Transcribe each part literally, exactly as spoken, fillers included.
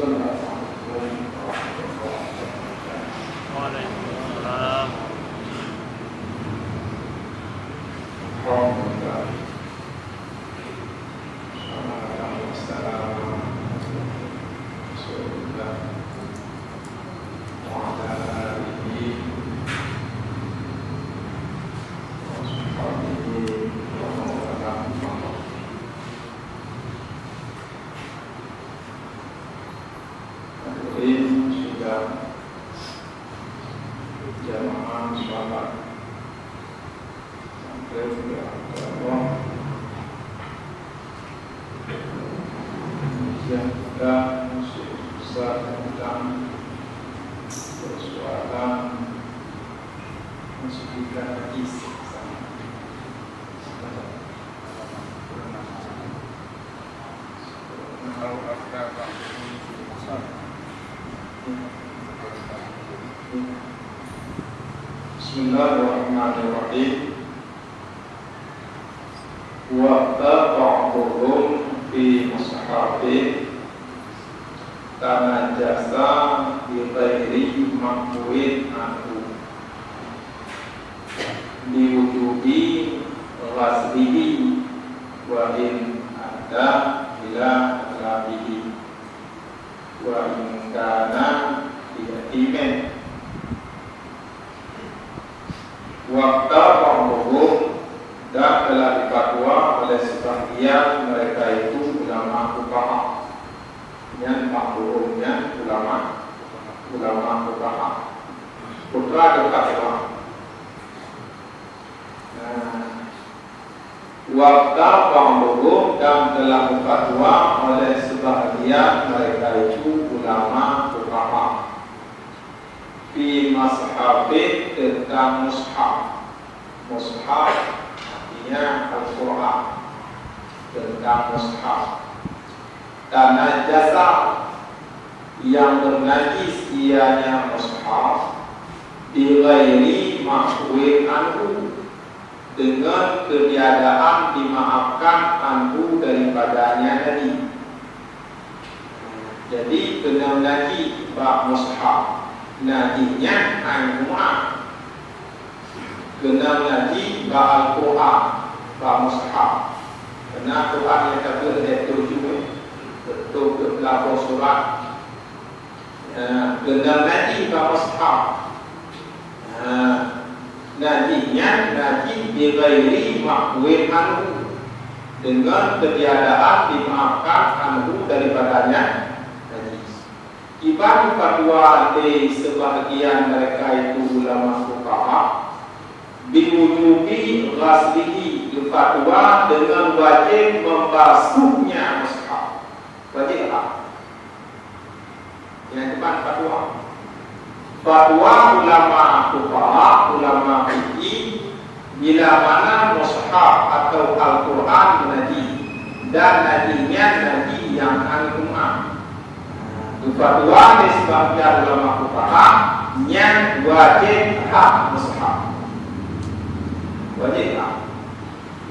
Assalamualaikum warahmatullahi wabarakatuh. Waalaikumsalam. Alhamdulillah. Wassalatu wassalamu ala Rasulillah wa ala alihi wa sahbihi wa man walah. Hadirin sidang jamaah salat. Sampai ke Allah. Yang kita masih besar tentang persoalan mensucikan najis. Bismillahirrahmanirrahim. Wa ba'dhuhum fi mushafin tanajasa bi ghairi ma'fuwin anhu. Bi wujubi ghaslihi wa in adda ila talabihi wa in kana yatiman. Wa afta ba'dhuhum, dan telah difatwa oleh sebahagian mereka itu ulama fuqaha. Nyan ba'dhuhum nyan ulama, ulama fuqaha. Putra berfatwa. Nah, wa afta ba'dhuhum, dan telah berfatwa oleh sebahagian mereka itu ulama fuqaha. Fi mushafin, tentang mushaf. Mushaf artinya Al-Quran. Tentang mushaf. Tanajasa, yang bernajis ianya mushaf, bi ghairi ma'fuwin anhu, dengan ketiadaan dimaafkan anhu daripadanya tadi. Jadi, keunong najih bak mushaf, najih nyan hana meu'ah. Keunong najih bak Al-Quran, bak mushaf. Karena Quran nyang ka beuet lhèe ploh tujoh, eh, beutôi keu peuet ploh surat. Ya, keunong najih bak mushaf. Nah, najih nyan najih bi ghairi ma'fuwin anhu, dengan ketiadaan dimaafkan anhu daripadanya najih. Iban fatwa lé sebahagian mereka itu ulama fuqaha, bi wujubi ghaslihi, berfatwa dengan wajib membasuhnya mushaf. Wajib tak? Nyang keempat, fatwa. Fatwa ulama fuqaha, ulama fikih, bila mana mushaf atau Al-Quran najih, dan najih nyan najih nyang hana meu'ah. Berfatwa lé sebahagian ulama fuqaha, nyan wajib hak mushaf. Wajib hak.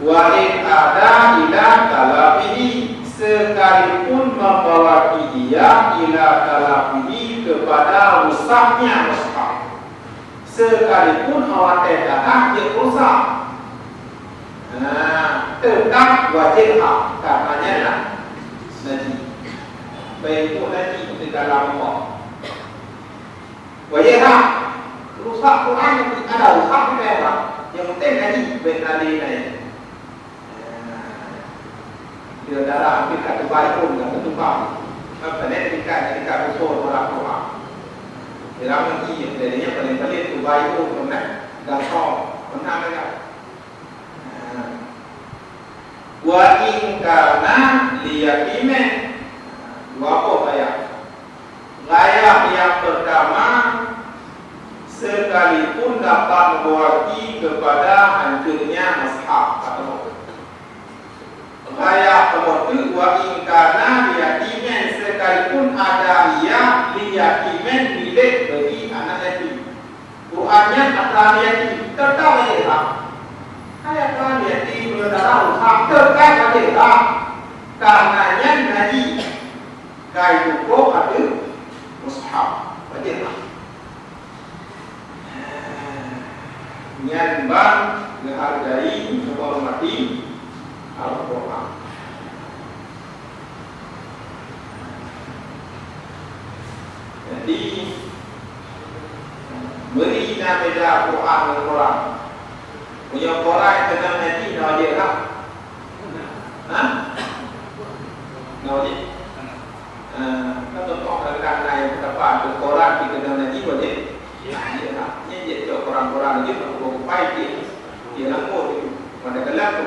Wa in ada ila talafihi, sekalipun membawa dia ila talafihi, kepada rusaknya mushaf. Sekalipun awak teuka jeuet rusak. Nah, tetap wajib hak, karenanya lah najih. Baik pun najih di dalam Allah. Wajéh that. Rusak Quran, ada rusak di dalam. Nyang penting ngaji, bèk lari laén. Dia darah mungkin tak terbaik pun, tak tertumpah. Apa ni, tingkat, tingkat usul orang tua. Dalam ngaji, jadinya paling-paling terbaik pun, pernah. Dah tahu, pernah dengar. Wa in kana li yatimin. Dua boh ayat. Ghayah yang pertama, sekalipun dapat membawa kepada hancurnya mushaf atau ghayah, wa in kana li yatimin, sekalipun ada ia li yatimin, milék bagi anak yatim. Quran nyan atra yatim, teuka wajéb hak. Hai atra yatim, meunyoe dara rusak, teuka wajéb hak. Karena nyan najih. Kai tukoh ateueh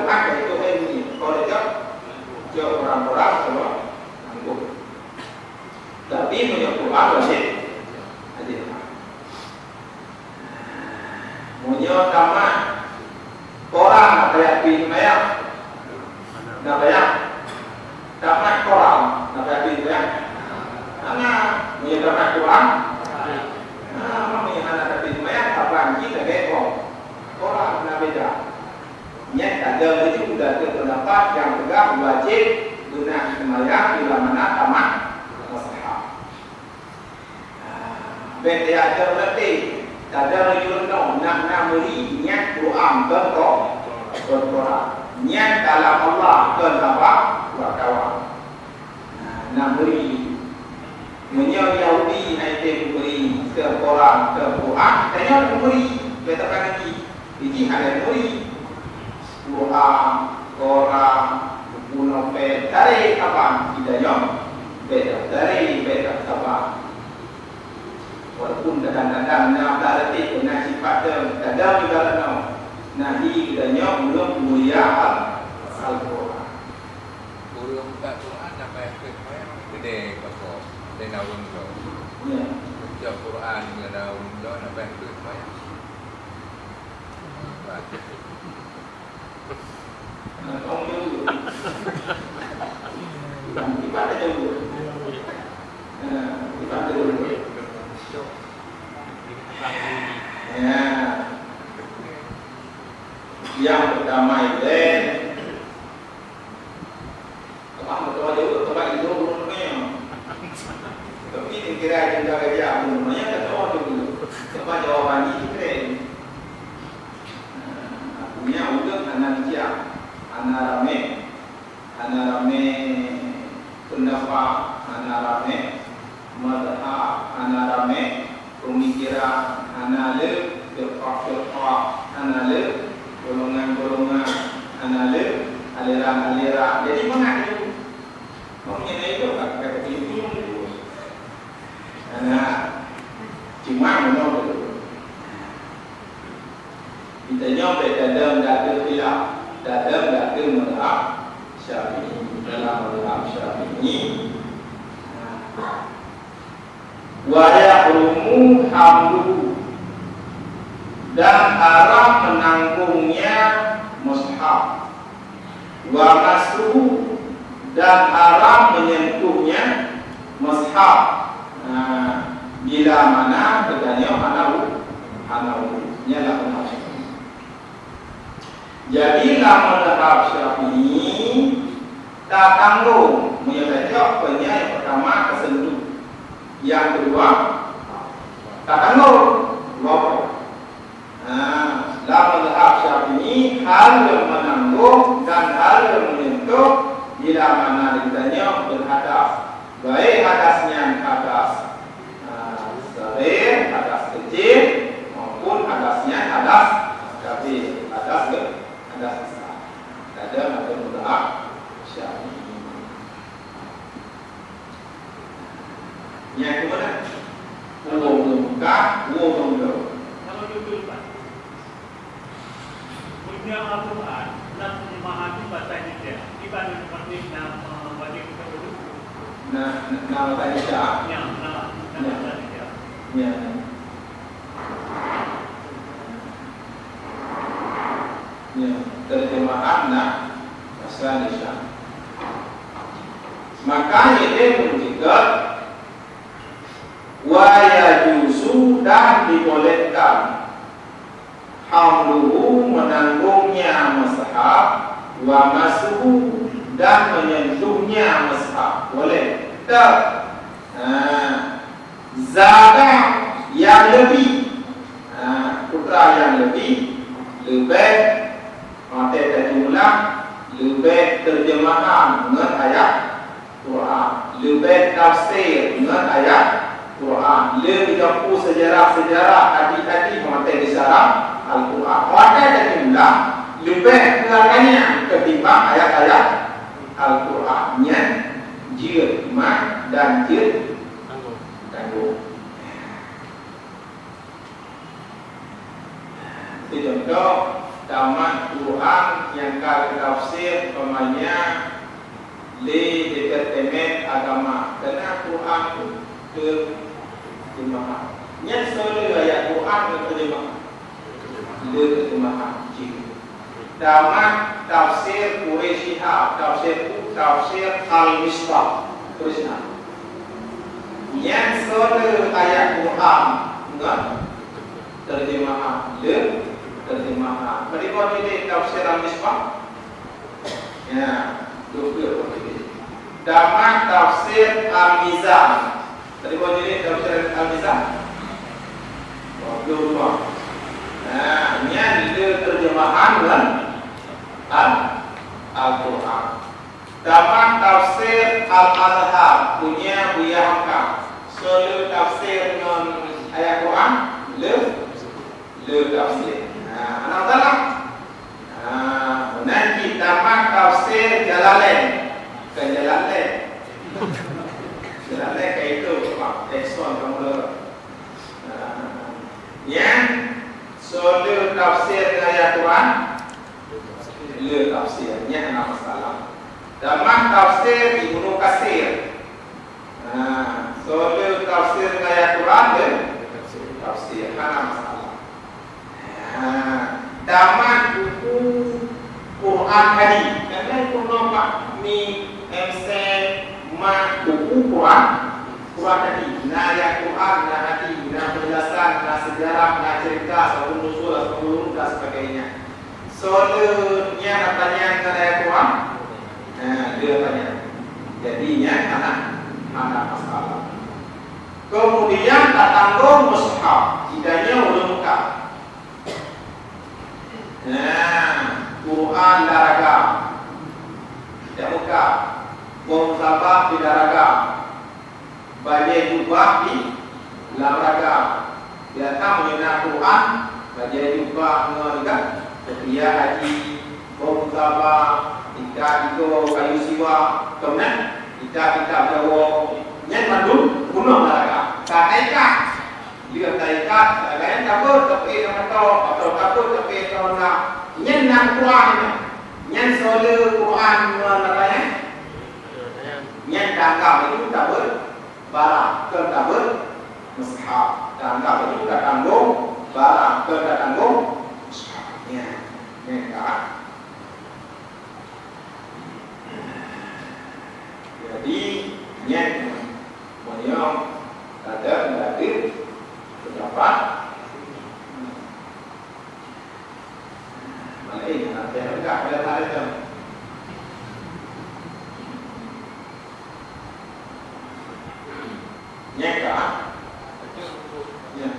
Maka itu ilmu. Kalau tidak, jauh orang-orang kalau nanggung. Tapi meunyoe Quran wajib, wajib. Meunyoe tamat Quran, na payah pi seumayang. Na payah. Tamat Quran, na payah pi seumayang. Hana, meunyoe tamat Quran. Nah, meunyoe hana tapi seumayang, kapan jih lagèe Quran. Quran na beda. Nyan tadong laju bak pendapat nyang peugah wajib beuna seumayang bila mana tamat mushaf. Bèk teuajar berarti. Tadong laju nyoe, na, na meuri nyan Quran, kon Quran. Nyan kalam Allah, kon haba wartawan. Na, na meuri. Meunyoe Yahudi hai teuh meuri keu Quran, keu Quran, tanyoe meuri, bèk tapeugah lagi. Jih hana meuri. Quran, Quran, buku novel, taré kaban, kita nyoe, bèk tataré, bèk tasaban. Walaupun kadang-kadang na blah reuteh, na sifat teuh, kadang ibarat nyoe, na hi kita nyoe ulôn peumulia Al-, Al-Quran. Ureueng buka Quran sampai akhé seumbahyang, keudéh toko, lé na ureueng bloe. Ya. Baca Quran lé na ureueng bloe sampai akhé seumbahyang. Hebat. Nah, kamu jauh. Ibadah jauh. Nah, ibadah jauh. Ya. Yang pertama itu, Teuma meutuah jaweueb, teuma idong ureueng ramé nyoe. Tapi dikira jeuet gajah ureueng ramé nyan ka tuwoe jaweueb. Teuma jawaban jih keren. Nah, artinya ureueng hana bijak, hana ramé, hana ramé pendapat, hana ramé mazhab, hana ramé peumikiran, hana le firqah-firqah, hana le golongan-golongan, hana le aliran-aliran. Jadi, mangat laju. Meunyoe na itu, ka, ka, ka, hana. Cuma meunyoe beutôi. Kita nyoe bèk tadong dak khilaf, tadong dak mazhab Syafi'i. Dalam mazhab Syafi'i, nah, wa yahrumu hamluhu, dan haram menanggungnya mushaf. Wa massuhu, dan haram menyentuhnya mushaf. Nah, bila mana geutanyoe hana u-, hana udhu. Nyan lah mazhab Syafi'i. Jadi, lam mazhab Syafi'i, tatanggong, meunyoe tacok, peue nyang pertama tasentuh. Yang kedua, tatanggong. Dua poin. Nah, lam mazhab Syafi'i, hareuem meunanggong dan hareuem meunyentuh bila mana geutanyoe berhadas. Baik hadas nyan hadas, ah, saghir, hadas kecil, maupun hadas nyan hadas kabir, hadas ke, hadas besar. Kadang ada mazhab Syafi'i. Nyang keumana? Ureueng buka, ureueng bloe. Kalau judul, Pak. Punya Al-Quran, nak memahami bahasa Indonesia. Iban seperti nama wajib kita dulu. Nah, nah, bahasa Indonesia. Ya, nah, nah, ya, bahasa Indonesia. Ya. Ya, terjemahan nah, bahasa Indonesia. Maka, jadi, menunjukkan, wa yajuzu, dan dibolehkan, hamluhu, menanggungnya mushaf, wa massuhu, dan menyentuhnya mushaf. Boleh. Tak? Ha. Zada, yang lebih. Ha, peue nyang lebih, leubeh, watèe tajumlah, leubeh terjemahan ngon ayat Quran, leubeh tafsir ngon ayat Quran, leubeh geucampur sejarah-sejarah, hadis-hadis, watèe geusyarah Al-Quran. Watèe tajumlah, leubeh peue nyang ketimbang ayat-ayat Al-Quran. Nyan jeuet mat dan jeuet tanggong. Itu contoh tamat Quran Nyang ka geutafsir umpamanya lé departemen agama, keunan Quran teuteurjeumahan. Nyan soe le ayat Quran geuteujeumah? Le teurjeumahan jih. Tamat tafsir Quraish Shihab, tafsir, tafsir Al-Misbah, Quraish Shihab. Nyan soe le ayat Quran ngon teurjeumahan, le teurjeumahan. Bagaimana ni tafsir Al-Misbah? Ya, dua puluh. Tamat tafsir Al-Mizan. Tadi buat jadi tafsir Al-Mizan? Dua puluh dua. Nah, nyan le teurjeumahan kan? Al-, Al-Quran. Tamat tafsir Al-Azhar, punya Buya Hamka. Soe le tafsir ngon ayat Quran? Le, le tafsir. Nah, anak salah. Ah, meunan cit tamat tafsir Jalalain. Bukan Jalalain. Jalalain ka itu, Pak. Ekson kamu dengar. Ah, nyan, soe le tafsir ayat Quran? Le tafsir. Nyan hana masalah. Tamat tafsir Ibnu Katsir. Nah, soe le tafsir ayat Quran, le? Tafsir, hana masalah. Nah, tamat buku Quran hadis. Kan pernah Pak mi M C mak buku Quran, Quran hadis. Na ayat Quran, na hadis, na penjelasan, na sejarah, na cerita, asbabun nuzul, asbabul nuzul dan sebagainya. Soe le nyan tanyong ngon ayat Quran? Nah, dia tanya. Jadi nyan hana, hana masalah. Kemudian tatanggong mushaf, jitanyong ulôn muka. Nah, Quran lam raga. Dak muka. Bông saba di lam raga. Bajèe jubah di lam raga. Biasa meunyoe na Quran, bajèe jubah ngon ikat, kopiah haji, bông saba, ikat igoe kayu siwak, keunan ikat kitab Jawoe. Nyan mandum peunoh lam raga. Ka taikat, lheueh taikat, lagèe nyan tabeuet tapi lam atô, atau tabeuet tapi lam na. Nyan na Quran nyan. Nyan soe le Quran ngon apa nyan? Nyan tangkap itu tabeuet barang, kon tabeuet mushaf. Tangkap itu tatanggong barang, kon tatanggong mushaf. Nyan, nyan ka. Jadi, nyan meunyoe ada, ada pendapat. Balik, nak tengok dah, dah, dah, dah. Nyang ka? Betul, betul. Ya.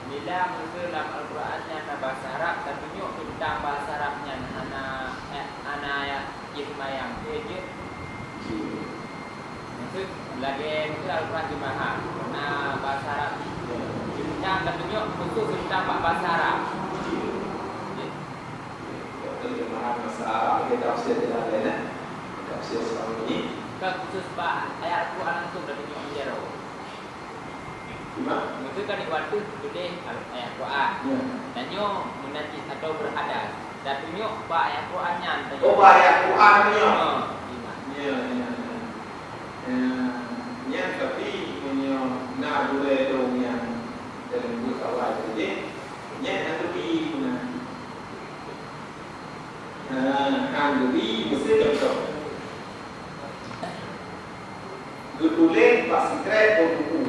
Bila meunyoe lam Al-Quran nyan na bahasa Arab, tatunyok teuntang bahasa Arab nyan hana, eh, hana ya, jih seumayang. Jih, jih. Maksud, lagèe meunyoe Al-Quran jeumaha, na bahasa Arab. Teuntang tatunyok khusus teuntang bak bahasa Arab. Jih. Terjemahan bahasa Arab, dia tafsir dia lain, eh. Tafsir selama ini. Bukan khusus bak ayat Al-Quran langsung dah tunjuk jaroe. Gimana? Maksud kan waktu tulis ayat Quran. Ya. Tanyoe meunajis atau berhadas. Dah tunjuk bak ayat Quran nyan, tanyoe. Oh, bak ayat Quran tunjuk. Ha, gimana? Ya, ya, ya. Ya, ya, tapi meunyoe na gurèe dong nyang dalam buet awai tadi, nyan hana geubi guna. Nah, han geubi, meusti contoh. Geutuléh bak sikrek buku.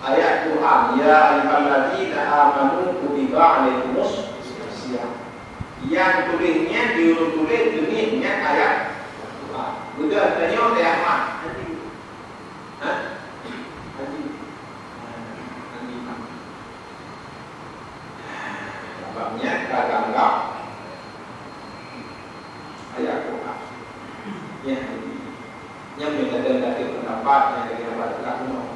Ayat Quran, "Ya ayyuhalladzina amanu kutiba alaikumus siyam." Nyang tuléh nyan, di ureueng tuléh, geutuléh nyan ayat Quran. Beudôh tanyoe teuh Ahmad. Ha? Haji. Ha, Haji Ahmad. Sabab nyan ka geuanggab ayat Quran. Nyan, nyan meunyo gata-gata pendapat nyang lagèe nyan bak teuka bunoe.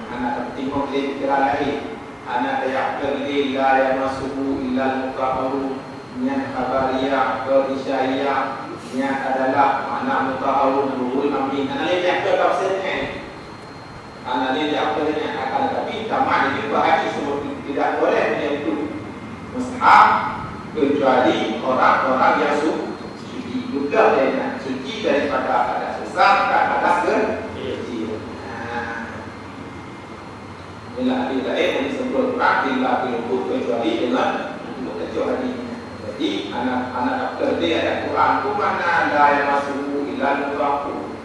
Hana tapeutimong lé pikiran laén. Hana tayakheun lé la yamassuhu illal mutahharun. Nyan khabariyah, keu isyaiyah. Nyan adalah makna mutahharun, ruhul amin. Hana lé tayakheun tafsir nyan. Hana lé jak peue nyan akan, tapi tamat itu bahagi seperti tidak boleh menyentuh mushaf, Kecuali orang-orang yang su-, suci. Bukan yang suci daripada hadas besar dan hadas ke-, kecil. Nah. Inilah hadis laén yang disebut Quran, "Illa bil wudu", kecuali dengan wudu, kecuali. Jadi, anak, anak doktor dia ada Quran, tu mana la yamassuhu illa mutahharun.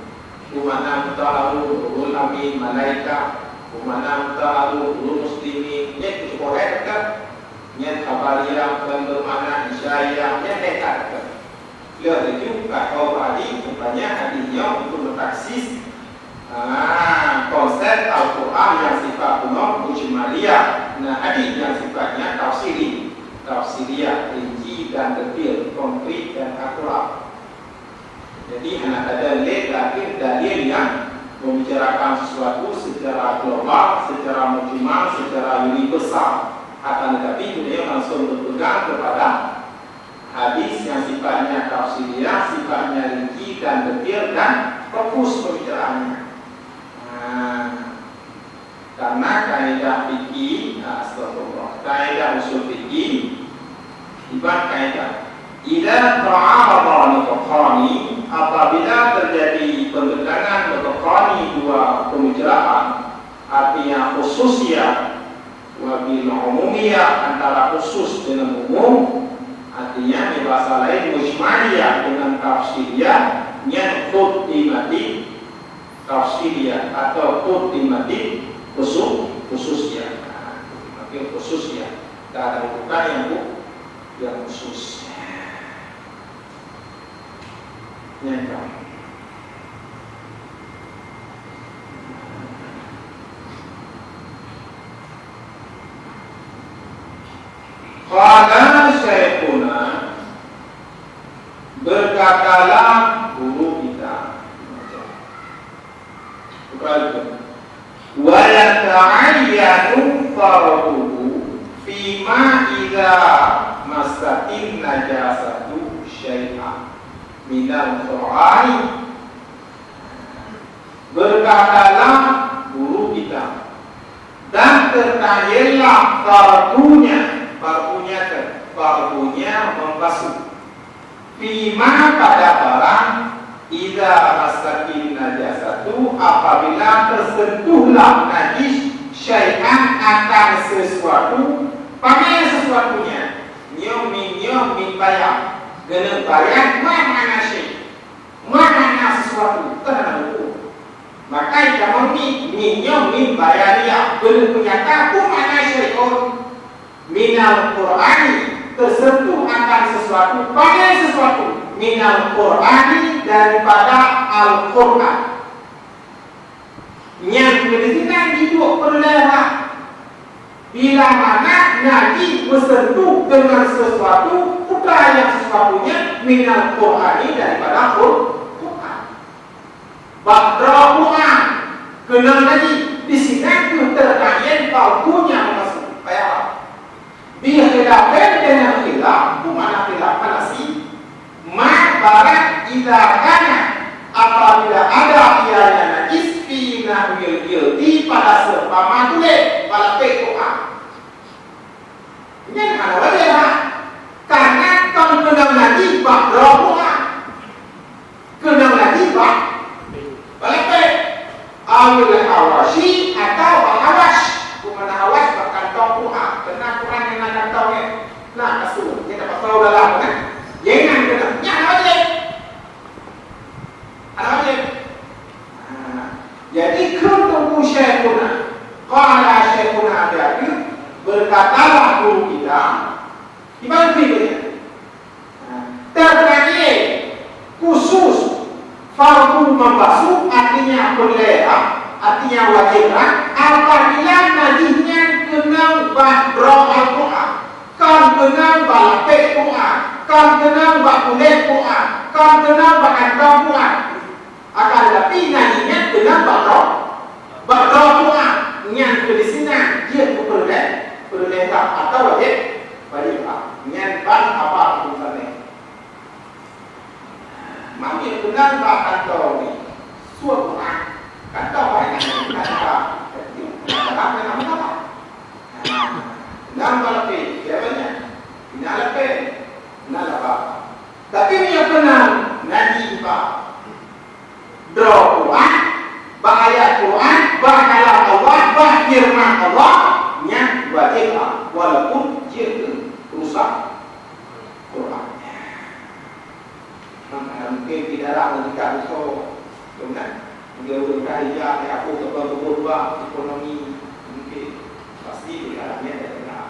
Tu mana mutahharun, ulul amin, malaikat. Tu mana mutahharun, ulul muslimin. Ini cukup orang kata. Nyan khabariah dan bermakna insyaiah, nyan haikat. Lheueh laju ka kaum hadis, rupanya hadis nyoe untuk mentaksis, ah, konsep Al-Quran yang sifat penuh mujmaliyah, nah, hadis yang sifatnya tafsiri, tafsiriyah, rinci dan detail, konkret dan akurat. Jadi, hana ada lé dalil, dalil yang membicarakan sesuatu secara global, secara mujmal, secara universal. Akan tetapi, beliau langsung berpegang kepada hadis yang sifatnya tafsiriyah, sifatnya rinci dan detail dan fokus pembicaraannya. Nah, karena kaidah fikih, astagfirullah, kaidah usul fikih, ibarat kaidah, "Idza ta'arada nutqani", apabila terjadi pertentangan nutqani dua pembicaraan, artinya khususiyah, wa bil umumiyah, antara khusus dengan umum, artinya di bahasa lain mujmaliyah dengan tafsiriyah, nyan khuddimatit tafsiriyah atau quddimatit khusu-, khususiyah. Nah, quddimatit khususiyah. Didahulukan yang khu-, yang khusus. Nyan ka. Qala Syaikhuna, berkatalah guru kita. Perhatikan. Wa yata'ayyanu farduhu fima idza massatin najasatu syai'an minal Qur'ani. Berkatalah guru kita, dan tertayinlah fardunya, fardunya ke, fardunya membasuh. Fima, pada barang, idza massatin najasatu, apabila tersentuhlah najis, syai'an, akan sesuatu, pané sesuatunya, nyoe min, nyoe min bayan, geuneuk bayan, ma makna syai', ma makna sesuatu, keunan huköm. Maka, kamoe ni, min nyoe min bayaniyah, geuneuk peunyata, peue makna syai'un. Minal Qur'ani, tersentuh akan sesuatu, pada sesuatu. Minal Qur'ani, daripada Al-Qur'an. Nyan keuh di sinan jiduek peureulèe. Bila mana Nabi meusentuh dengan sesuatu, putra yang sesuatunya minal Qur'ani, daripada Al-Qur'an. Bak droe Qur'an, keunong lagi, di sinan keuh teuta'yin fardunya meumasôh. Payah. Bi khilafin, deungon khilaf, peue makna khilaf, hana si. Ma, barang, idza kana, apabila ada ianya najis, fi nahwil jildi, pada seumpama kulét, bak lapék Qur'an. Nyan hana wajéb, ha? Karena kon keunong lagi bak droe Qur'an. Keunong lagi bak, bak lapék. Awil hawashi atau bak hawash. Peue makna hawash? Bak kantong Qur'an. Keunan Qur'an nyang na kantong nyan. Na kasô, kita pasau dalam, kan? Nyan keunong. Nyan hana wajéb. Hana wajéb. Nah, jadi kheun Teungku Syaikhuna, qala Syaikhuna Abi Ayyub, berkatalah guru kita, di mana berikutnya? Nah, terkait khusus fardu membasuh, artinya peureulèe, artinya wajéb, apabila najih nyan keunong bak droe Al-Qur'an, kon keunong bak lapék Qur'an, kon keunong bak kulét Qur'an, kon keunong bak kantong Qur'an. Akan tetapi, najih nyan keunong bak droe, bak droe Qur'an. Nyan keuh di sinan jeuet keu peureulèe, peureulèe sah atau wajéb, wajéb sah. Nyan ban haba Ibnu Samin. Mami keunong bak kantong ni, suet Qur'an. Kantong banyak, kantong. Kantong banyak, kantong. Nah, keunong bak lapék, siapa nyan? Keunong lapék. Tapi meunyoe keunan ngaji bak droe Quran, bak ayat Quran, bak kalam Allah, bak firman Allah, nyan wajéb, walaupun jeuet keu rusak Quran. Maka mungkin di dalam leutika besok, kan? Mungkin ureueng ka hijrah, ya, aku terbang-terbang dua ekonomi, mungkin pasti di dalamnya ada kena.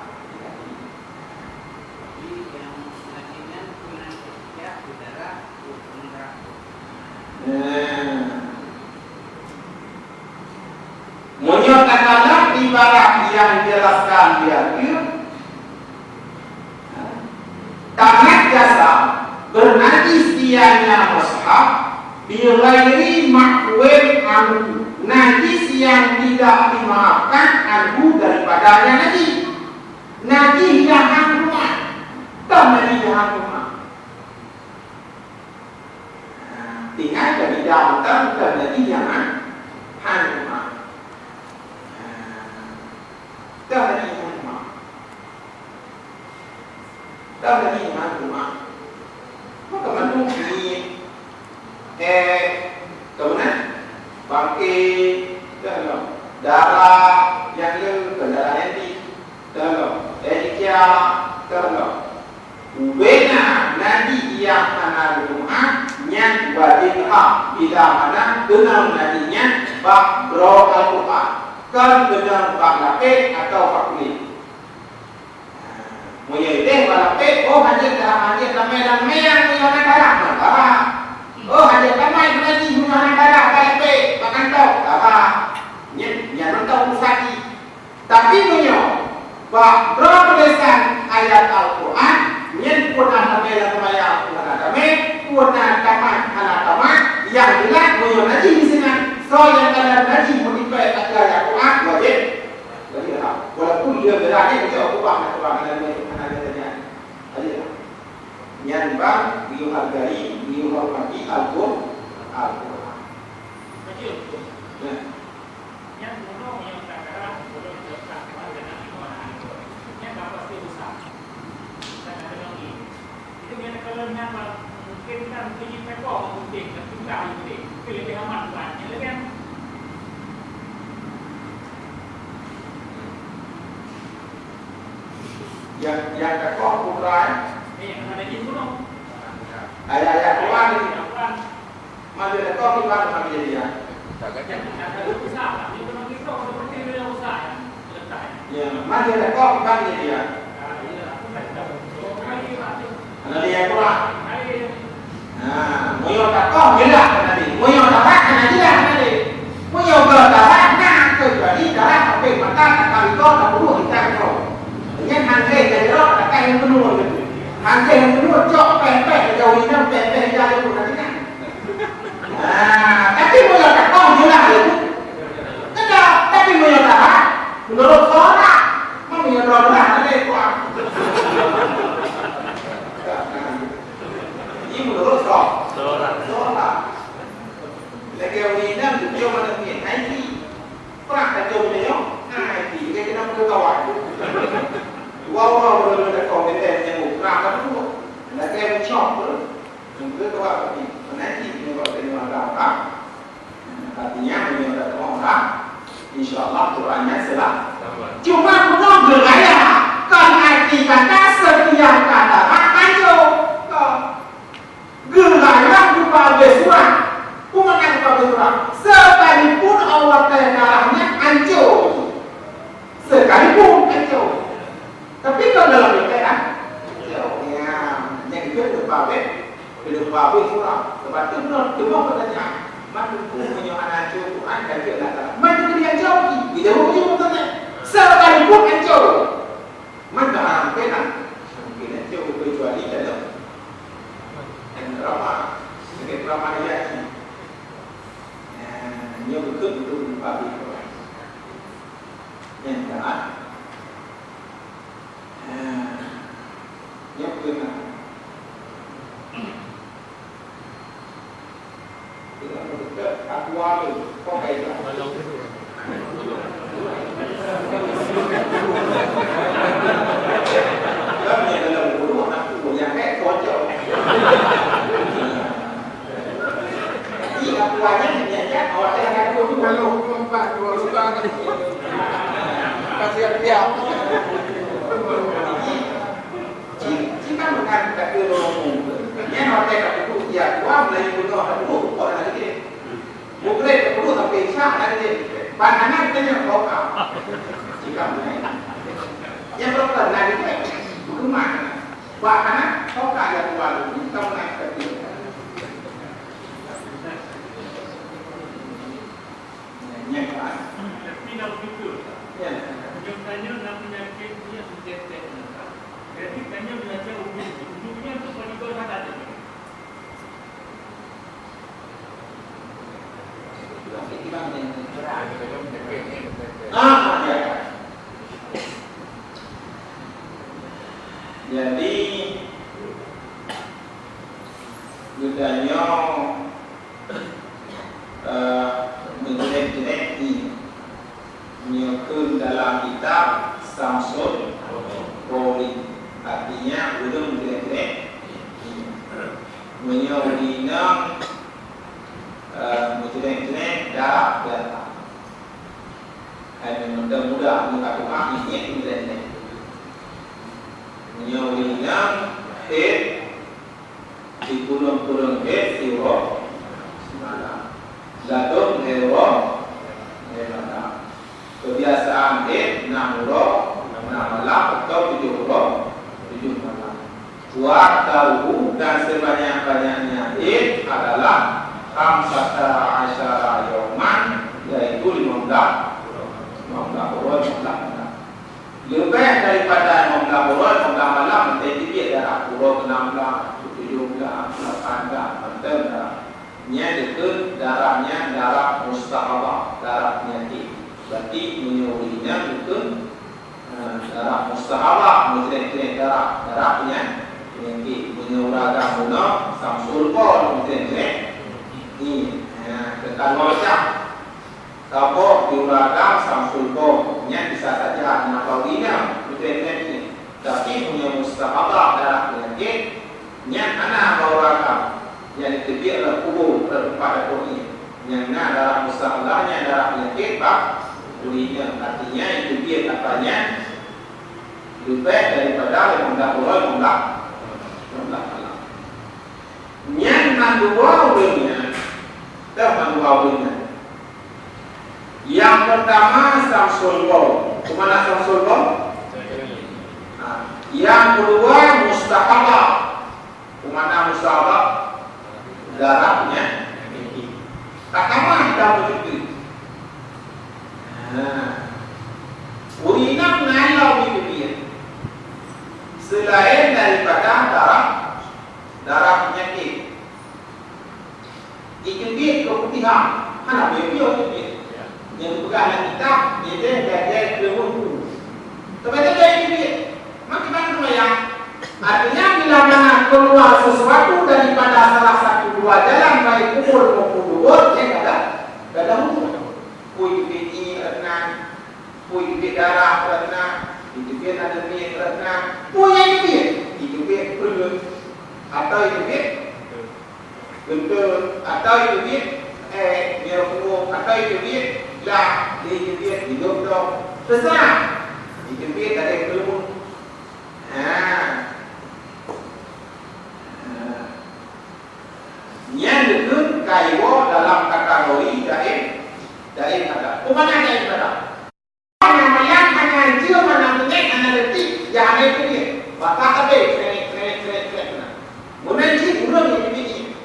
Jadi, yang lagi nyan pun ada ya, saudara, umrah. Nah. Meunyoe takalon ibarat nyang dijelaskan di ateueh, tanajjasa, beunajis ianya mushaf, bighairi ma'fuwin anhu, najis nyang tidak dimaafkan, anhu, daripada nyang najis. Najis nyang hana teumat. Toh najis nyang hana teumat. Tinggai keu lidah mantong, keu lagèe nyang han, han teumat. Keu lagèe nyang han teumat. Keu lagèe nyang han teumat. Maka mandum miet, eh, keu meunan, bangke, keu darah nyang le, keu darah nyang di. Teuh lom, eh, ija, teuh lom. Ubena najis nyang hana geutuha, nyan wajéb ha, bila mana keunong najis nyan bak droe Al-Qur'an, kon keunong bak lapék atawa bak kulét. Meunyoe idéh bak lapék, oh, hanjeuet dah, hanjeuet tamé lam mé nyang meunyoe hana darah, maka. Oh, hanjeuet tamé najis meunyoe hana darah bak lapék, bak kantong, darah. Nyan, nyan mantong urusan jih. Tapi meunyoe bak droe tulésan ayat Al-Qur'an, nyan peue na tamé lam seumayang, peue hana tamé, peue na tamat, hana tamat, nyang jeulaih meunyoe najis disinan, soe nyang kana najis meunipée atra ayat Qur'an, wajéb, wajéb ha. Walaupun dia berani, dia ubah, hana ubah, hana, hana, hana, hana. Wajéb ha. Nyan ban geuyue hargai, geuyue hormati Al-Qur-, Al-Qur'an. Nah. Nyang bunoe nyang takalon, bunoe nyang takalon, nyang ka pasti rusak. Bukan ada lagi. Itu nyang takalon nyang mungkin kan punya pekong mungkin, kan tingkah mungkin. Itu lebih aman buat nyang lebih aman. Yang, yang takoh putra, eh? Ni, yang ada di gunung. Ayah-ayah Tuhan ni. Ayah Tuhan. Maju dekat iban kami jadi ya. Ya, maju dekat iban jadi ya. Anak dia kurang. Nah, meunyoe takoh jeulaih keunan. Meunyoe tarak hana jeulaih keunan. Meunyoe tarak na kecuali darah sampai mata takam itu tak perlu kita kau. Dengan hantai jadi roh takkan yang penuh. Hantai yang penuh cok pempek jauh inang pempek jauh keunan. Ah, tapi meunyoe takoh jeulaih lé. Kedah, tapi meunyoe tarak, meunurot solat, meunyoe droe beurah lé kuah. Ini meunurot so-, solat. Solat. Lagèe ureueng inong tujuh malam ni, haji. Pernah kacau benda nyoh? Haji. Lagèe kena peukawan. Dua orang boleh berdekat, beda yang pernah kamu. Lagèe mencok tu. Yang kedua, tapi menanti penyebab dari mata orang. Artinya, meunyoe tateumé orang, insya Allah Qurannya selamat. Cuma bunoe geuraya, kon arti kata setiap kata hak hanco. Kon. Geuraya beupabeh surah. Peue makna beupabeh surah? Sekalipun Allah Taala darahnya hanco. Sekalipun hanco. Tapi kon dalam Quran, hanco. Ya, nyang itu beupabeh. Keuneuk pabeh surah, sebab tu nyoe teuma peutanyaan, man teungku meunyoe hana hanco Quran, ka jeuet Allah Taala. Man teungku hanco, geujaweueb lé Muhammad. Sekalipun hanco, man ka haram keunan, mungkin hanco kecuali dalam, dalam drama, sebagai drama realiti. Nah, nyoe beutôi-beutôi pabeh Quran. Nyang taat. Nah, nyoe peue na? Dengan meudekat Aqua tu, kok kaya tu? Kan yang dalam guru aku yang hek kon Jadi, apa hanya diajak awak jangan takut. Kalau empat, dua, dua. Kasih hati. Jadi, jika bukan kata ngomong, yang hotel tak duduk, dia dua mulai bunuh, tak duduk, kok nak lagi. Bukan tak duduk sampai Isya, tak lagi. Ban anak kita yang kau kau. Jika mulai. Yang doktor nak lagi, rumah. Ban anak kau kau yang tua dulu, kau nak kerja. Nyan kan? Tapi dah begitu. Ya. Meunyoe tanyoe na peunyakét nyan seudetek mata. Jadi tanyoe belajar ubit. Ubit nyan tu pada dua sahaja. Ah, ya. Jadi, geutanyoe Eh, meujeunet-jeunet nyoe. Nyoe kheun dalam kitab Samsul Qori. Artinya, ulôn meujeunet-jeunet. Meunyoe di inong, eh, meujeunet-jeunet darah-darah. Hai muda-muda, muka tukang, nyoe meujeunet-jeunet. Meunyoe di inong, hit, Sikureueng-kureueng hét siuroe simalam. Ladôm lhée uroe lhée malam. Keubiasaan hét nam uroe nam malam atau tujoh uroe tujoh malam. Wa aktaruhu, dan sebanyak-banyaknya hét adalah khamsata asyara yauman, yaitu lima belas, lima belas uroe, lima belas malam. Leubeh daripada lima belas uroe, lima belas malam, mantong teubiet darah uroe keuenam belas, keutujoh belas, keulampan belas, mantong darah. Nyan dikeue darah nyan darah mustahadah, darah peunyakét. Berarti meunyoe ureueng inong dikeue, eh, darah mustahadah, meujeunet-jeunet darah, darah peunyakét. Meunyoe ureueng agam bunoe, Samsul Bol, meujeunet-jeunet. Ni, eh, teuka dua macam. Saboh di ureueng agam Samsul Bol, nyan bisa saja na bak ureueng inong, beutôi nyan nyan. Tapi meunyoe mustahadah darah peunyakét, nyan hana bak ureueng agam. Nyan jiteubiet lam kubur, lam teumpat dapur nyan. Nyang na darah mustahadah nyan darah peunyakét bak ureueng inong. Artinya, jiteubiet apa nyan leubeh daripada limong blaih uroe, limong blaih, limong blaih malam. Nyan mandua ureueng nyan, dah mandua ureueng nyan. Nyang peurtama Samsul Bol. Peue makna Samsul Bol? Ha. Nyang keudua mustahadah. Peue makna mustahadah? Darah nyan. Ka tamah dah beutôi. Ha. Ureueng inong na lom jiteubiet. Selain daripada darah, darah peunyakét. Jiteubiet keuputihan, hana peue-peue jiteubiet. Nyang geupeugah lam kitab, jiteubiet lagèe kreumeun. Saban-saban jiteubiet. Maka bak seumayang. Artinya, bila mana keluar sesuatu daripada salah satu dua jalan, baik kubur maupun dubur, nyan ka, ka huköm. Peue jiteubiet ié rot nan, peue jiteubiet darah rot nan, jiteubiet aneuk miet rot nan, peue nyang jiteubiet, jiteubiet peureuet, atau jiteubiet Beutôi, atau jiteubiet, eh, nyang pungo, atau jiteubiet, lah, jiteubiet, hidup dong. Terserah. Jiteubiet dari peuleumbut. Ha. Ha. Nyan dikeue ka jiwoe dalam kategori daim, daim hadas. Peue makna daim hadas? Hana malam, hana jeuem, hana meunyét, hana leutik, ya hana jiteubiet. Bak ka habéh, crek, crek, crek, crek, keunan. Meunan cit ureueng nyang jiteubiet nyan.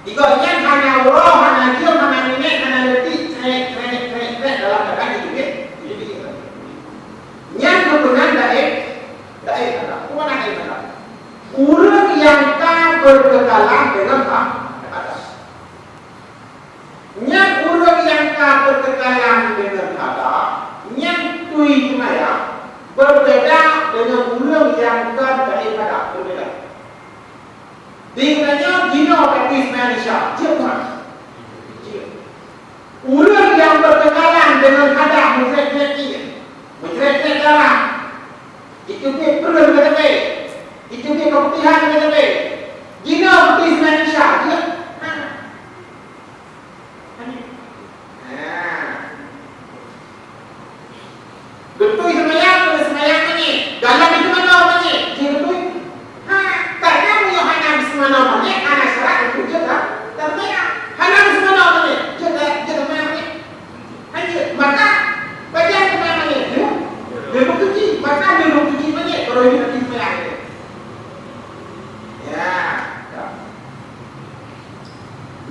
Di gobnyan hana uroe, hana jeuem, hana meunyét, hana leutik, crek, crek, crek, crek, dalam keuadaan jiteubiet, jiteubiet. Nyan geupeunan daim, daim hadas. Peue makna daim hadas? Ureueng nyang ka beukeukalan deungon ha-, hadas. Nyan ureueng nyang ka beukeukalan deungon hadas, nyan tui seumayang, beubeda deungon ureueng nyang kon daim hadas, beubeda. Di geutanyoe jinoe ka tui seumayang Isya, jeuet meunan? Jeuet. Ureueng nyang beukeukalan deungon hadas, meucrek-crek ié, meucrek-crek darah, jiteubiet peureuet meuteumé, jiteubiet keuputihan meuteumé,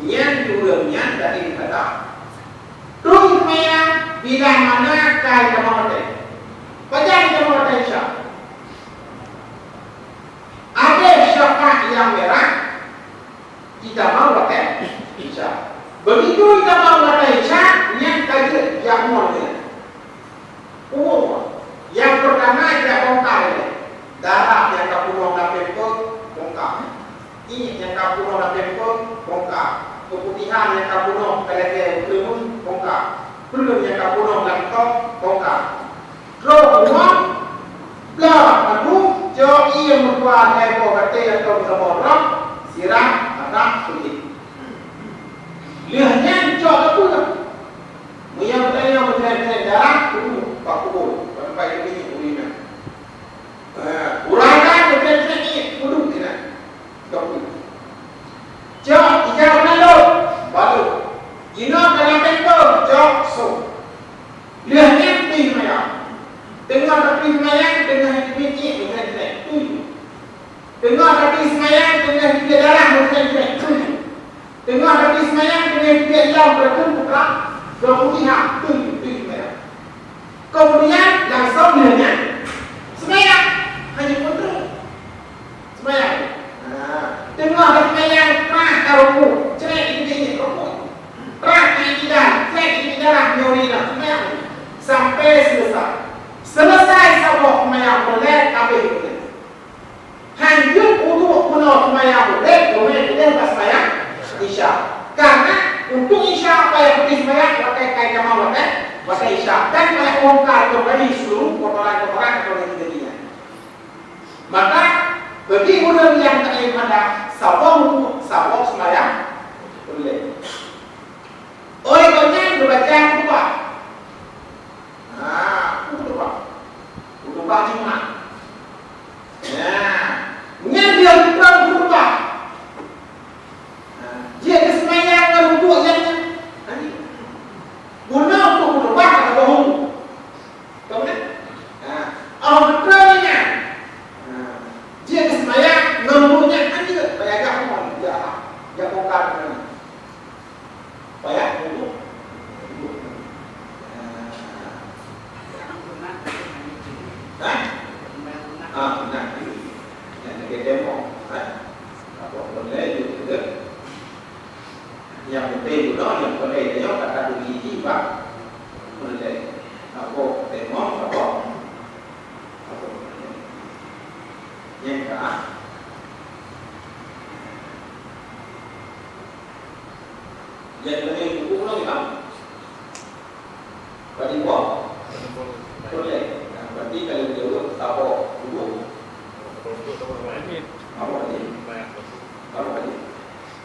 Nyan ureuëng nyan dari ibadah. Troh seumayang bila mana ka itamong watée. Pajan itamong watée Isya? Habéh syafaq nyang mirah, itamong watée Isya. Begitu itamong watée Isya, nyan ka jeuet jamur nyan. Umum, nyang peurtama jak bongkar ilée. Darah nyang ka peunoh lam pempeueng, bongkar. Iék nyang ka peunoh lam pempeueng, bongkar. Keuputihan nyang ka peunoh ka lagée peuleumeuen, bongkar. Peuleueng nyang ka peunoh lam tong, bongkar. Troh uroe, blah madu, cok ié meutuah hai boh batée atau meusaboh droe, siram, masak, sulit. Lheueh nyan cok teupeue. Meunyoe geutanyoe meuteurét-teurét darah, kudu bak kubur, sampai leubeh nyoe ureueng inong. Ha, ureueng inong meuteurét-teurét nyoe, kudu keunan. Cok teupeue. Cok ijak meunan lôn, balot. Jinoe ka lam pempeueng, cok sôk. Lheueh nyan pih seumayang. Teungoh tapih seumayang, teungoh jiteubiet iék meuteurét-teurét, tuju. Teungoh tapih seumayang, teungoh jiteubiet darah meuteurét-teurét, tuju. Teungoh tapih seumayang, teungoh jiteubiet lom beureukeueng putra, dua puluh tiga, tuju, tuju seumayang. Keumudian langsong lheueh nyan seumayang, hana pun troh seumayang. Ha, teungoh seumayang, prah ka rukuk, crét jiteubiet rukuk. Prah ka i'tidal, crét jiteubiet darah, nyoe ri na seumayang. Sampai seuleusai. Seuleusai saboh seumayang peureulée, habéh peureulée. Hanjeuet uduk bunoe seumayang udeb, beungéh keudeh bak seumayang Isya. Karena untuk Isya payah putih seumayang watée ka itamong watée, watée Isya. Dan payah bongkar keumbali seluruh kotoran-kotoran atau daging-dagingan. Maka, bagi ureuëng nyang taat ibadah, saboh uduk, saboh seumayang udeb. Óh lheueh nyan geubaca khutubah. Ha, khutubah. Khutubah Jumat. Nah, nyan dia bukan khutubah. Ha, dia keuseumayang ngon uduk nyan. Ha, ni. Guna untuk khutubah atau bohong? Tahu kan? Ha, oh, betul ni kan? Ha, dia keuseumayang ngon uduk nyan. Ha, dia payah agak mohon. Ya, ya, bukan. Payah uduk. Hah? Ah, beuna. Nyang lagée temong, hah? Apa boleh juga? Nyang penting bunoe, nyang boleh tanyoe ka tapeugah jih bak meulée. Apa temong, apa? Apa boleh? Nyang ka. Jadi, bagi buku pulang, Imam? Bagi buku? Boleh. Nah, berarti kalau jawab, sabar dulu. Apa ni? Apa ni?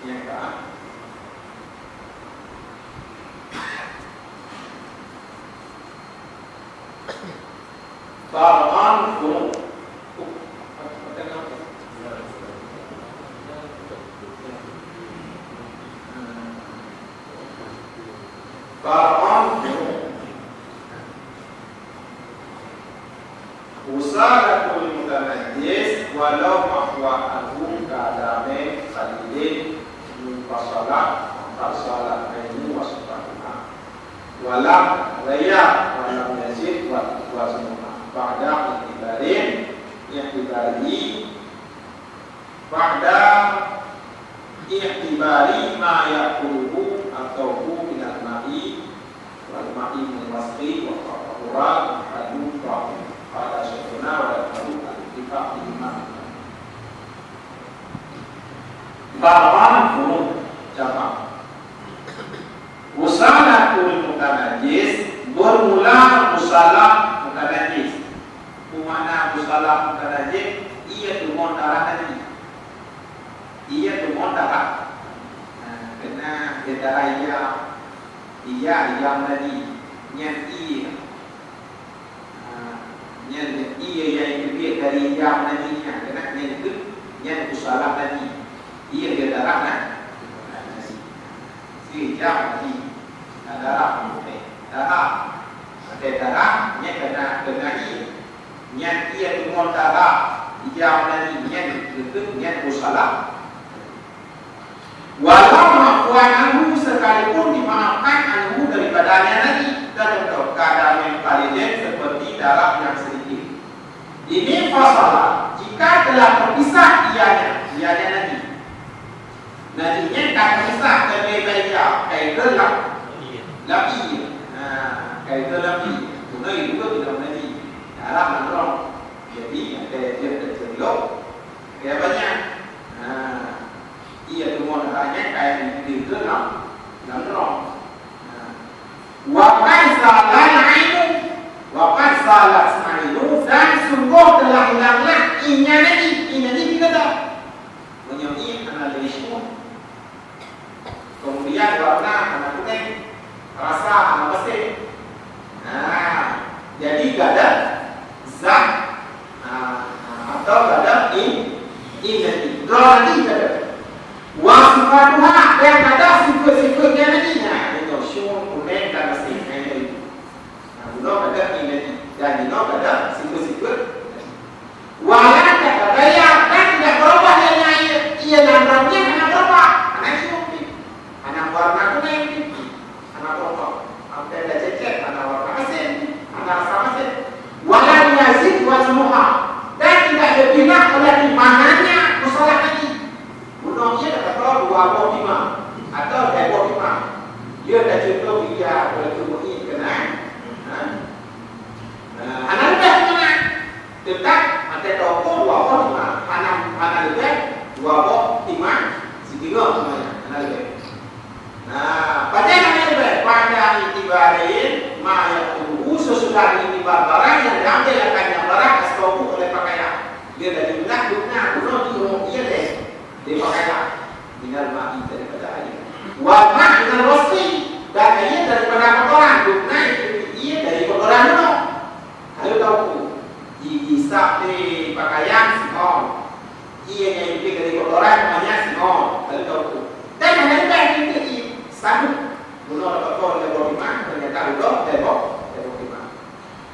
Yang ka? Far'an furu'. Far'an furu'. Usalatul mutanajjis walau mahwa anhu kadamai qalilin munfasalah, munfasalah ainu wa sifatuha. Walam raya, walam yazid, wa, wa zumuha. Ba'da i'tibarin, i'tibarihi, ba'da i'tibari ma ya'kuluhu atau hu minal ma'i, wal ma'i min wasqi, wa qahura, halu, wa qala syekhuna, wa yaqulu al-ittifaq bihima. Far'an furu', cabang. Usalatul mutanajjis, bermula usalah mutanajjis. Peue makna usalah mutanajjis? Ié teumon darah najis. Ié teumon darah. Nah, keunan darah ié, ié, ié najis. Nyan ié. Ha, nyan ié nyang teubiet dari ié najis nyan, keunan nyan keuh, nyan usalah najis. Ié dia darah na-, najis. Si ié najis. Na darah putih. Darah. Pakai darah, nyan keunan, keunan ié. Nyan ié teumon darah. Ié najis nyan keuh, nyan usalah. Walau Anhu, sekalipun dimaafkan anhu daripadanya najis, dan tetap keadaan yang paling seperti darah yang sedikit. Ini fasalah, jika telah terpisah ianya, ianya najis. Najis nyan ka terpisah dari baja, kai ke lam, lam ie. Nah, kai ke lam ie. Guna itu ke tidak najis. Darah mandrong. Jadi, ada dia tercelok, ada banyak. Nah, Ie teumon hanya kain di dalam, dalam rong. Nah. Wa qad zalal ainu, wa qad zalat ainu, dan sungguh telah hilanglah inya nadi, inya nadi di dalam. Meunyoe ie hana lé semua. Kemudian warna hana kuning, rasa hana masin. Nah, jadi gada zat, ah, atau gada in, in nadi. Droe nadi gada. Wa sifatuha, dan gada sifat-sifat nyan nadi. Nah, itu syu'un, kuning dan masin. Nah, itu. Nah, bunoe gada in nadi. Dan bunoe gada sifat-sifat. Wala tataghayyar, dan tidak berubah ianya, ia, ia lam rong nyan hana berubah. Hana syu'un pih. Hana warna kuning pih. Hana berubah. Sampai dah cecet, hana warna masin pih. Hana rasa masin. Wala yazid waznuha, dan tidak lebihlah oleh timbangannya musalah nadi. Bunoe ie ka teuka dua boh timang, atau lhèe boh timang. Ie tacuntoh bia, oleh keumeungieng keunan. Ha? Nah, hana leubeh keunan. Teutap, até toko dua boh timang. Hana, hana leubeh dua boh timang siteungoh seumuanya. Hana leubeh. Nah, pajan hana leubeh? Pada i'tibarin ma ya'khudhuhu, sesudah i'tibar barang yang diambil akannya barang, as-saubu, oleh pakaian. Dia dah diulah, diulah, bunoe, diulah, ie deh. Dia pakaian. Minal ma'i, daripada air. Wal ma' minal wasakh, dan air daripada kotoran. Diulah ie dari kotoran bunoe. Kalau tahu, di, dihisab di pakaian singoh. Ie nyang iengkeue dari kotoran, namanya singoh, lalu tauku. Dan hana leubeh iengkeue ie, sabab bunoe teuka lhèe boh timang, ternyata udoe lhèe boh, lhèe boh timang.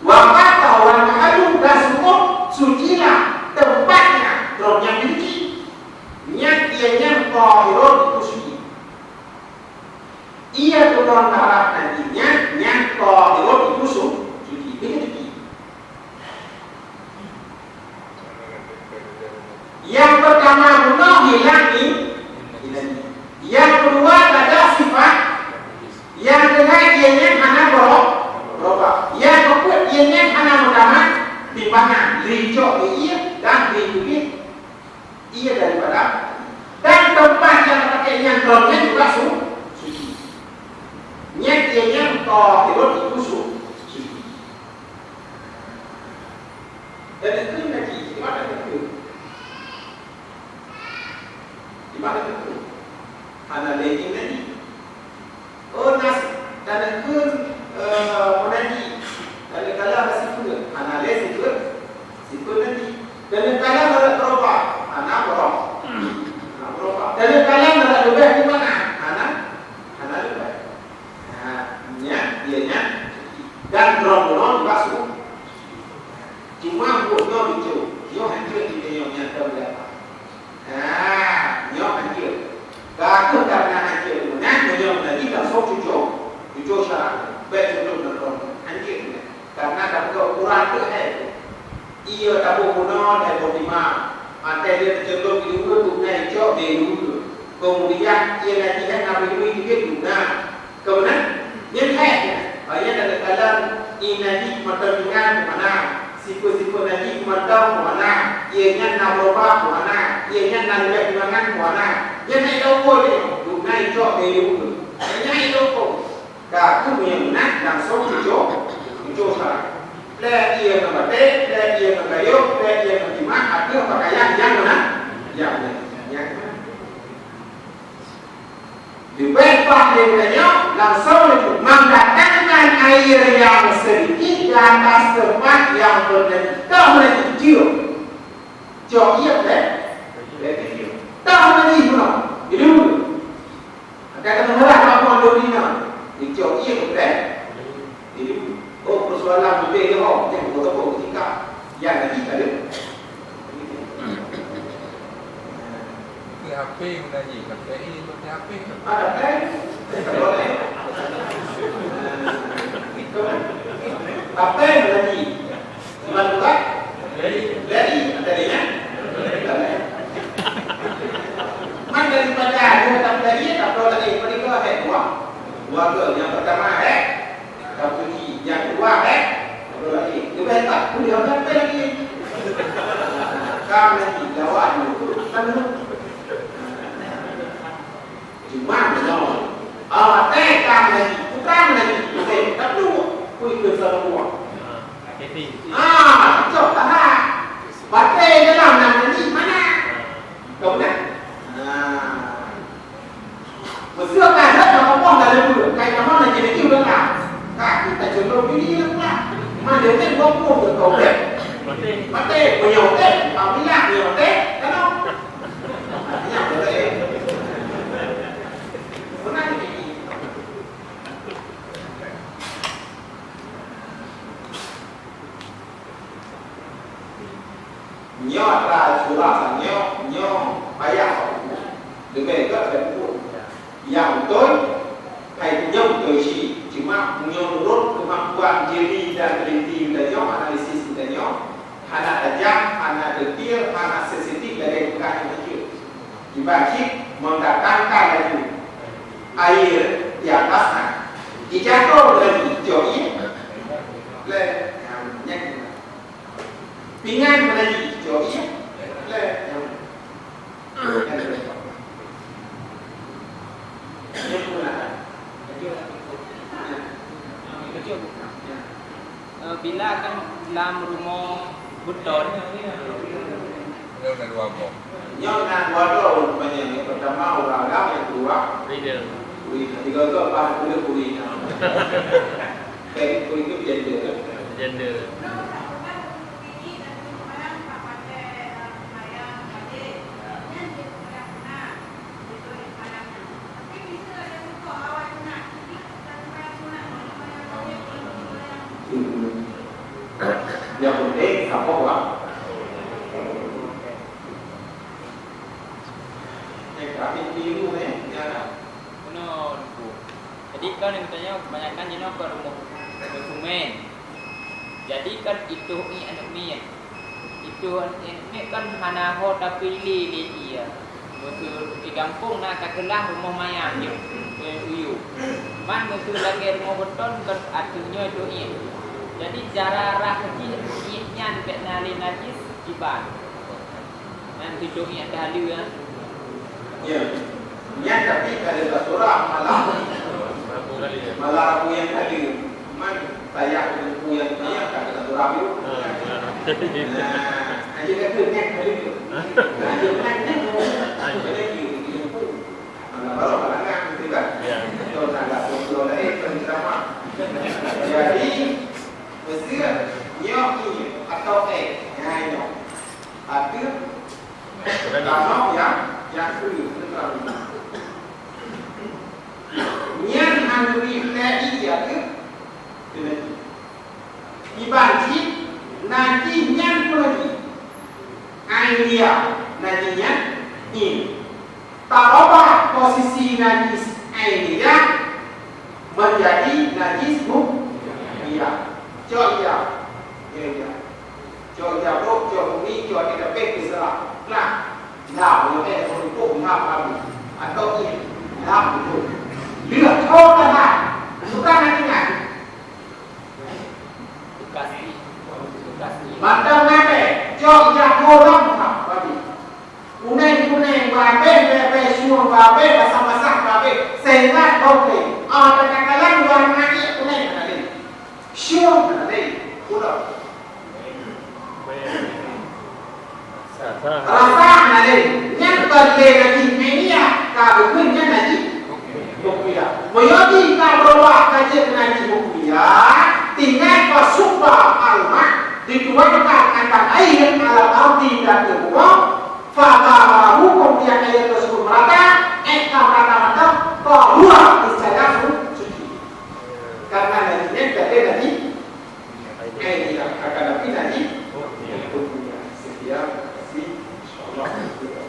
Wa qad tahhara mahalluhu, dan sungguh sucilah tempatnya, droe nyang di suci. Nyan ie nyan tahirun, itu suci. Ie teumon darah nadi nyan, nyan tahirun, itu su-, suci. Itu suci. Nyang peutama bunoe hilang i-, inan. Nyang keudua, pada sifat. Nyang keulhèe, ie nyan hana bero-, berubah. Nyang keupeuet, ie nyan hana meutamah timbangan. Lheuh icok ie dan lheuh icok ie daripada, dan teumpat nyang tapakè nyan droe nyan juga su-, suci. Nyan ie nyan tahirun, itu su-, suci. Dan itu ngaji, di mana itu? Di mana itu? Hana lé ngaji. Oh, nas, dan itu, eh, mengaji. Dan kalau ada sifat, hana lé sifat, sifat naji. Dan kalau ada berubah, hana berubah. Hana berubah. Dan kalau ada lebih di mana? Hana, hana lebih. Nah, nya, ie nyan, dan droe bunoe juga su-, cuma buet nyoe lucu. Nyoe hancur di dunia nyata biasa. Nah, nyoe hancur. Bagus karena hancur. Nah, nyoe lagi langsung cucok. Cucok syarat. Baik cucok dan droe. Hancur. Karena dah buka ukuran tu, eh. Ie taboh bunoe lhèe boh timang. Até lheuh teucondong di ureueng, gobnyan icok lé ureueng. Kemudian, ie naji nyan na bui-bui teubiet guna. Kemudian, nyan hai nyan. Ayah dah keukalon, ie naji mantong ringan keu mana? Sifeuet-sifeuet naji mantong keu mana? Ie nyan na beurubah keu mana? Ie nyan na leubeh timbangan keu mana? Nyan hai tauko nyoe. Gobnyan icok lé ureueng. Nyan hai tauko. Ka keuh meunyoe meunan langsung cucok, cucok sarai. Plek ie ngon batèe, plek ie ngon kayu, plek ie ngon timah, ateueh pakaian nyang meunan, nyang meunan, nyang meunan. Leubeh paih lé nyoe, langsung laju mendatangkan air yang sedikit di atas tempat yang bernajis. Toh meunan jeuet. Cok ie, eh? Toh meunan jeuet. Jadi, Ada kata murah apa dua lima. Dicok ie bukan? Jadi, oh, persoalan betul dia, oh, dia bukan toko ketika. Yang lagi tak ada. H P meunajih, K P I atau T H P? Ah, K P I. Boleh. K P I meunajih. Iman bukan? Dari, dari, dari, ya? Man daripada dua tak lagi, tak tahu lagi. Mereka ada dua. Dua ke. Yang pertama, eh, Kapuji. Yang kedua, eh, tak tahu lagi. Lebih hebat pun dia orang kata lagi. Kamu lagi, lawan tu. Kan tu. Cuma nyoe, ah, teh ka meunajih, putra meunajih, teh, tapi pui ke salah buah. Ah, cocok tak? Batai dalam nan meunajih mana? Kau nak? Ah. Meuseu ka hot, maka Allah dah leupeue. Kai kamoe lagi lagi udah lah. Ka kita contoh diri lah pula. Mana ni dua puluh ke kau deh? Batai, meunyoe deh, apabila meunyoe deh, kalau. Nyoe atra surah nyoe, nyoe payah buku. Leubeh gét dari buku. Nyang beutôi, hai nyoe beutôi cit. Cuma nyoe nurot kemampuan jeli dan teliti geutanyoe, analisis geutanyoe, hana tajam, hana detail, hana sensitif lagèe bukan nyoe. Iban cit mendatangkan laju air di atas tanah. Dijatuh laju jok ié. Lé, nyang nyan. Pingan meunajih jok ié. Lé, nyang. Nyang. Nyang. Eh, bila kan lam rumoh beutôi. Nyoe na dua boh. Nyoe na dua boh ureueng panyang. Nyang pertama ureueng agam, nyang kedua Reader. Kurir. Tiga-tiga bah kurir, kurir. Kayak kurir itu gender, kan? Gender. Yang penting sabar lah. Eh, kami keliru, eh. Ya. Bunoe, Teungku. Jadi, kan nyang tanyong kebanyakan jinoe ke rumoh konsumen. Jadi, kan itôh ié aneuk miet. Itôh ié aneuk miet kan hana ho tapiléh lé ié. Meuseu di gampông na takeulah rumoh manyang jeuet, eh, uyueng. Man meuseu lagèe rumoh beutôi kan ateueh nyoe itôh ié. Jadi, cara rhah jih ié nyan bèk na lé najis iban. Nyan itôh ié teuhaleue, ya. Ya. Nyan tapi ka lheueh surah malah. Malah rabu nyang tadi. Man payah teungku nyang tanya ka lheueh surah tu. Nah, aja kata nyan tadi tu. Aja nyan nyan. Aja lagi teungku. Mana baru malangan gitu kan? Ya. Betul, agak betul lain sama. Jadi, meuseu nyoe ié atau eh, nyan nyoe. Ateueh Tanyoe nyang, nyang keu neutralitas. Nyan hana neubi teuié ateueh keuneuk. Iban cit najih nyan peue najih? Ain dia najih nyan ié. Tarubah posisi najih ain dia menjadi najih hukmiah. Cok dia. Ya, ya. Cok jabrok, cok bumi, cok até dapéh, teuseurah. Nah, nah, meunyoe meurumpok, nah, kamu. Atau ini, nah, betul. Lheueh tho ka na, bukan hati nyan. Bekas ni. Bekas ni. Mantong nabe, cok jabrok lam, nah, tadi. Kuneng-kuneng babeh, bebeh syueng babeh, basah-basah babeh, sehingga bau teh. Ah, kadang-kadang warna dia kuneng tadi. Syueng tadi. Udah. Rasa. Rasa tadi. Nyan bagi lagi media, ka beutôi nyan lagi. Rupiah. Meunyoe ka berubah ka jeuet keu najih rupiah, tinggai ka sumpah almat dituangkan akan air alam arti dan terbuang, Fataharahu, kemudian air tersebut merata, eh, ka merata-rata, tahura, niscaya su-, suci. Karena najih nyan, jadi najih, eh, tidak akan, tapi najih. Sekian, terima kasih. Insyaallah.